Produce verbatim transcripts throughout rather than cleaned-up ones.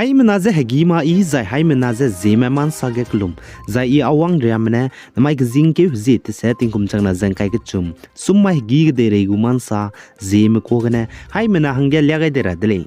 Haimena je hegî ma i, zai haimena je Zeme ma nsa ge kelum, zai i Awang Riame ne namai kezingkeu hezie tese tingkum changna ze ngkai kechum, sum mai hegî kedeirei gu ma nsa Zeme kuâ gene haimena hangge lia gai de ra de lei.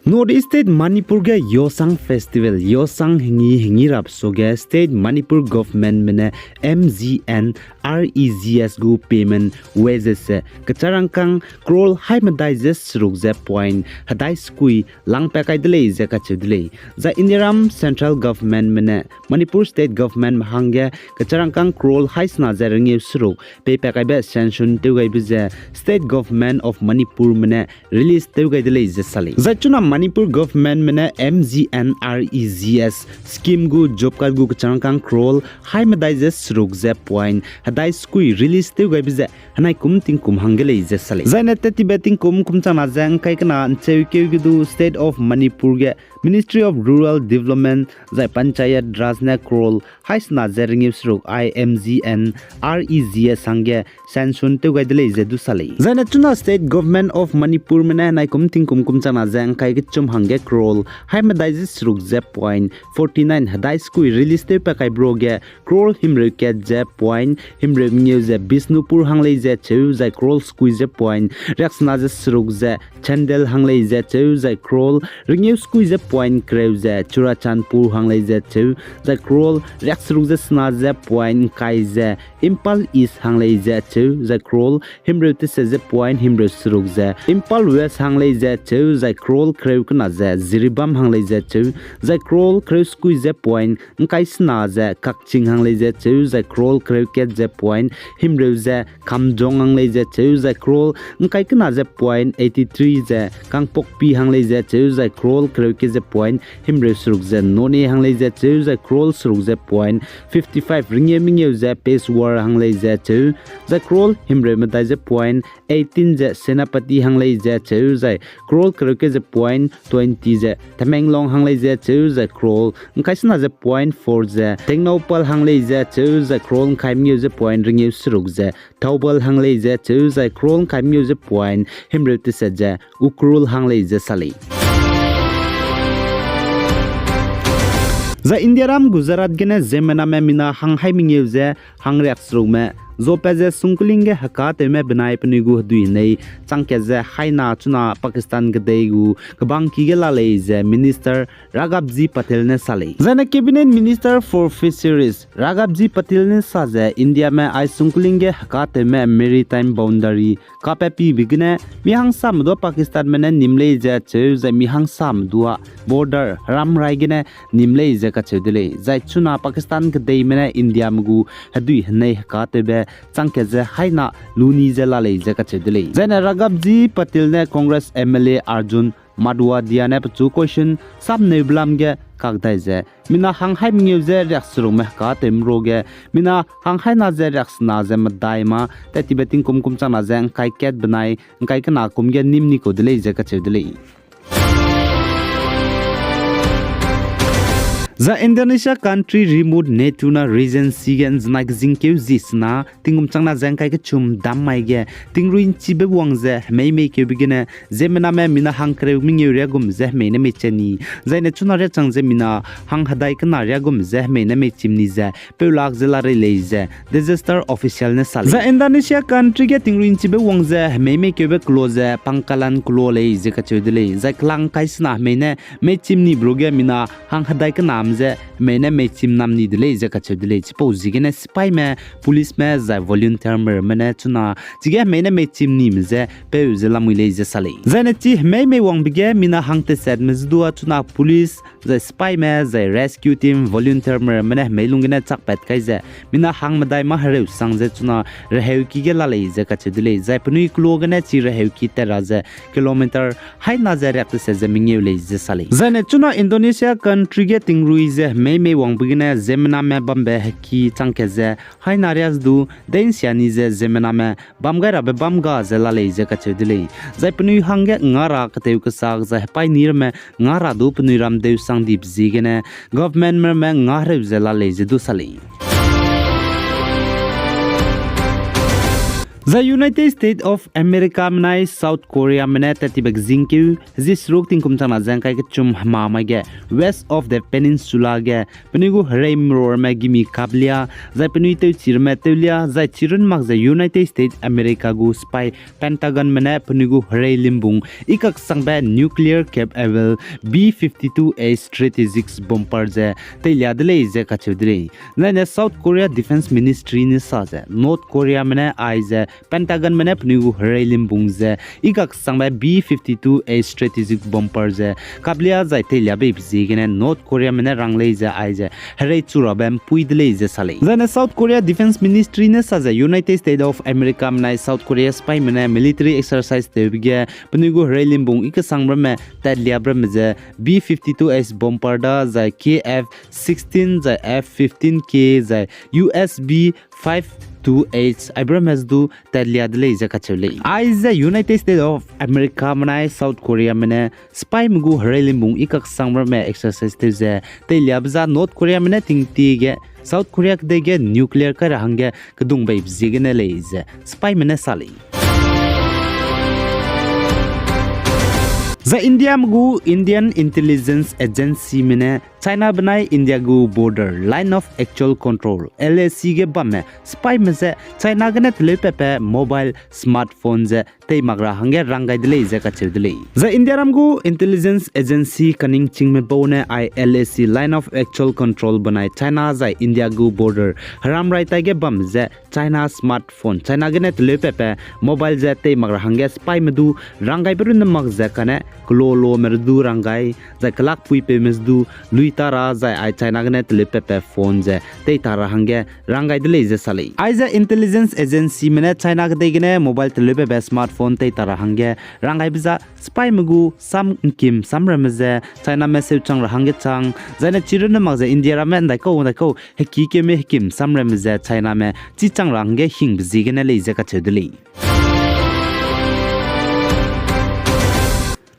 North East State Manipur ge Yosang Festival, Yosang hengi hengi rap suage State Manipur Governmentme ne M G N R E G S gu payment wages ze kecharangkâng crore hai medai ze seruk ze point hedai sekui langpat kai de lei ze kacheu de lei. Zai Indiaram Central Governmentme ne Manipur State Governmentme hangge kecharangkâng crore hai sena ze rengeu seruk peipat kaibe sanction tew gaibe ze State Government of Manipurme ne release tew gai de lei ze sa lei. Zai chuna Manipur Governmentme ne M G N R E G S scheme gu job card gu kecharangkâng crore hai medai ze seruk ze point hedai sekui release tew gaibe ze henai kum tingkum hangge lei ze sa lei. Zaine tat tibe tingkum kum changna ze ngkai kena ncheukeu ge du State of Manipur ge Ministry of Rural Development zai Panchayati Raj ne crore hai sena ze rengeu seruk M G N R E G S hangge sanction tew gai de lei ze du sa lei. Zaine chuna State Government of Manipurme ne henai kum tingkum kum changna ze ngkai kechum hangge crore hai medai ze seruk ze point forty nine hedai sekui release tewpat kaibe ruage crore himreu kat ze point himreu mengeu ze Bishnupur hang lei ze cheu, zai crore sekui ze point riaksena ze seruk ze Chandel hang lei ze cheu, zai crore rengeu sekui ze point kereu ze Churachandpur hang lei ze cheu, zai crore riakseruk ze sena ze point ngkai ze Imphal East hang lei ze cheu, zai crore himreu tese ze point himreu seruk ze Imphal West hang lei ze cheu, zai crore kereu kena ze Jiribam hang lei ze cheu, zai crore kereu sekui ze point ngkai sena ze Kakching hang lei ze cheu, zai crore kereu kat ze point himreu ze Kamjong hang lei ze cheu, zai crore ngkai kena ze point eighty three ze Kangpokpi hang lei ze cheu, zai crore kereu kat ze point himreu seruk ze Noney hang lei ze cheu, zai crore seruk ze point fifty five rengeu mengeu ze Peshawar hang lei ze cheu, zai crore himreu medai ze point eighteen ze Senapati hang lei ze cheu, zai crore kereu kat ze point twenty ze Tamenglong hang lei ze cheu, zai crore ngkai sena ze point four ze Tengnoupal hang lei ze cheu, zai crore ngkai mengeu ze point rengeu seruk ze Thoubal hang lei ze cheu, zai crore ngkai mengeu ze point himreu tese ze Ukhrul hang lei ze sa lei. Zai Indiaram Gujarat gene ziemmename mina hang hai mengeu ze hang riakserukme zopat ze sungkling ge hekatewme benai penui gu hedui henei changkat ze haina chuna Pakistan kedei gu kebangki ge la lei ze Minister Raghavji Patil ne sa lei. Zaine Cabinet Minister for Fisheries Raghavji Patil ne sa ze Indiame ai sungkling ge hekatewme maritime boundary kapat pibe gene mi hangsame dua Pakistanme ne nim lei ze cheu, zai mi hangsame dua border heramrai gene nim lei ze kacheu de lei. Zai chuna Pakistan kedeime ne Indiame gu hedui henei hekatewbe changkat ze haina luni ze la lei ze kacheu de lei. Zaine Raghavji Patil ne Congress M L A Arjun Madhawadia ne pechu question samneu belam ge kak dai ze mina hang hai mengeu ze riakserukme hekatewme ruage mina hang haina ze riaksena ze medai ma tat tibe tingkum kum changna ze ngkai kat benai ngkai kena kum ge nim ni kau de lei ze kacheu de lei. Zai Indonesia country remote Natuna Regency ge nzenai kezingkeu zi sena tingkum changna ze ngkai kechum dam mai ge tingrui nchibe wang ze hemei mei keube gene ziemmename mina hang kereu mengeu riagum ze hemei ne mei cheni, zaine chuna riachang ze mina hang hedai kena riagum ze hemei ne mei chimni ze peulak ze la rei lei ze disaster official ne sa lei. Zai Indonesia country ge tingrui nchibe wang ze hemei mei keube kelo ze Pangkalan kelo lei ze kacheu de lei. Zai kelang kai sena hemei ne mei chimni bru ge mina hang hedai kenam ze hemei ne mei chim nam ni de lei ze kacheu de lei. Chipau ziegene sipaime, policeme, zai volunteerme ramme ne chuna chige hemei ne mei chimnime ze peu ze lamui lei ze sa lei. Zaine chi hemei mei wangbe ge mina hang tesatme ze dua chuna police, zai sipaime, zai rescue team, volunteerme ramme ne hemei lung gene chakpat kai ze mina hang medai mâ hereu sang ze chuna reheuki ge la lei ze kacheu de lei. Zai penui kelo gene chi reheuki tat ra ze kilometer haina ze riak tese ze mengeu lei ze sa lei. Zaine chuna Indonesia country ge tingrui ze hemei mei wangbe gene ziemmename bambe heki changkat ze haina riak ze du deinsia ni ze ziemmename bam gai rabe bam ga ze la lei ze kacheu de lei. Zai penui hangge nga ra keteu kesak zai hepaî ni ramme nga ra du penui ram deu sang dibe ziegene governmentme ramme nga hereu ze la lei ze du sa lei. Zai United States of Americame nai South Koreame ne tat tibe zingkeu zi seruk tingkum changna ze ngkai kechum hema mai ge West of the Peninsula ge penui gu herei merorme gimi kaplia, zai penui tewchirme tewlia, zai chirun mak ze United States America gu spy Pentagonme ne penui gu herei limbung i kaksangbe nuclear capable B fifty-two A strategic bomber ze teilia de lei ze kacheu de lei. Zaine South Korea Defence Ministry ne sa ze North Koreame ne aize Pentagonme ne penui gu herei limbung ze i kaksangbe B fifty-two A strategic bomber ze kaplia zai teilia beibe ziegene North Koreame ne rang lei ze aize herei churabe mpui de lei ze sa lei. Zaine South Korea Defence Ministry ne sa ze United States of Americame nai South Korea spyme ne military exercise tewbe ge penui gu herei limbung i kasang ramme tatliabe ramme ze B fifty-two A bomber da zai K F sixteen zai F fifteen K zai U S B five two H aibe ramme du tatlia de lei ze kacheu lei. Aize United States of Americame nai South Koreame ne spyme gu herei limbung i kaksang ramme exercise tew ze teiliabe za North Koreame ne tingtie ge South Korea kedei ge nuclear kai ra hangge kedung beibe ziegene lei ze spyme ne sa lei. Zai Indiame gu Indian Intelligence Agencyme ne China benai India gu border Line of Actual Control, L A C ge bamme spyme ze China gene teleupepe mobile smartphone ze tei mak ra hangge rang gai de lei ze kacheu de lei. Zai Indiaram gu Intelligence Agency kaningchingme bau ne ai L A C, Line of Actual Control benai China zai India gu border heram rai tai ge bam ze China smartphone, China gene teleupepe mobile ze tei mak ra hangge spyme du rang gaibe runne mak ze kane kelolome du rang gai, zai kelakpuipeume du lui ta ra zai ai China gene teleupepe phone ze tei ta ra hangge rang gai de lei ze sa lei. Aize Intelligence Agencyme ne China kedei gene mobile teleupepe smartphone tei ta ra hangge rang gaibe za spyme gu sam ngkim samramme ze Chiname seuchang ra hangge chang, zaine chirunne mak ze Indiaramme ndaikau ndaikau hekikeume hekim samramme ze Chiname chichang ra hangge hingbe ziegene lei ze kacheu de lei.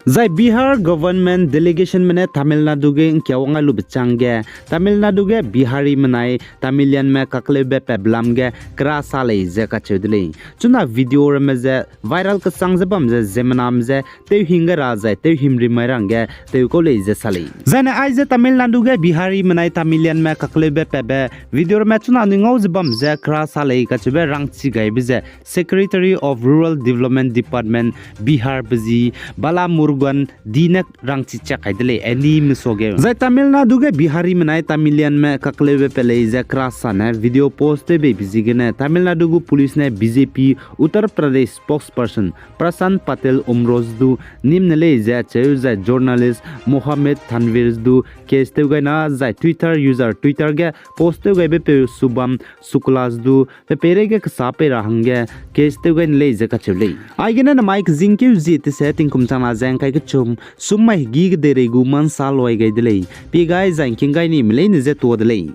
Zai Bihar Government Delegationme ne Tamil Nadu ge ngkiawang ai lube chang ge, Tamil Nadu ge Biharime nai Tamilianme kakleube peblam ge kera sa lei ze kacheu de lei. Chuna video ramme ze viral kesang ze bam ze ziemmename ze tewhing gai ra zai tewhimri mai ra hangge tewkau lei ze sa lei. Zaine aize Tamil Nadu ge Biharime nai Tamilianme kakleube pebe video ramme chuna nui ngau ze bam ze kera sa lei kacheube rangchi gaibe ze Secretary of Rural Development Department Bihar be zi Bala Murugan D ne rangchi chak kai de lei, ani mesuage. Zai Tamil Nadu ge Biharime nai Tamilianme kakleube pe lei ze kera sa ne video post tew beibe ziegene Tamil Nadu gu police ne B J P Uttar Pradesh spokesperson Prashant Patel Umroj du nîm ne lei ze acheu zai journalist Mohammed Tanvir du case tew gai na zai Twitter user Twitter ge post tew gaibe peu Shubham Shukla du pe peireige kesa pei ra hangge case tew gai ne lei ze kacheu lei. Aigene namai kezingkeu zie tese tingkum changna ze ngkai kechum, sum mai hegî kedeirei gu mansa loi gai de lei. Pie gai zai ngking gai nime leine ze tuâ de lei.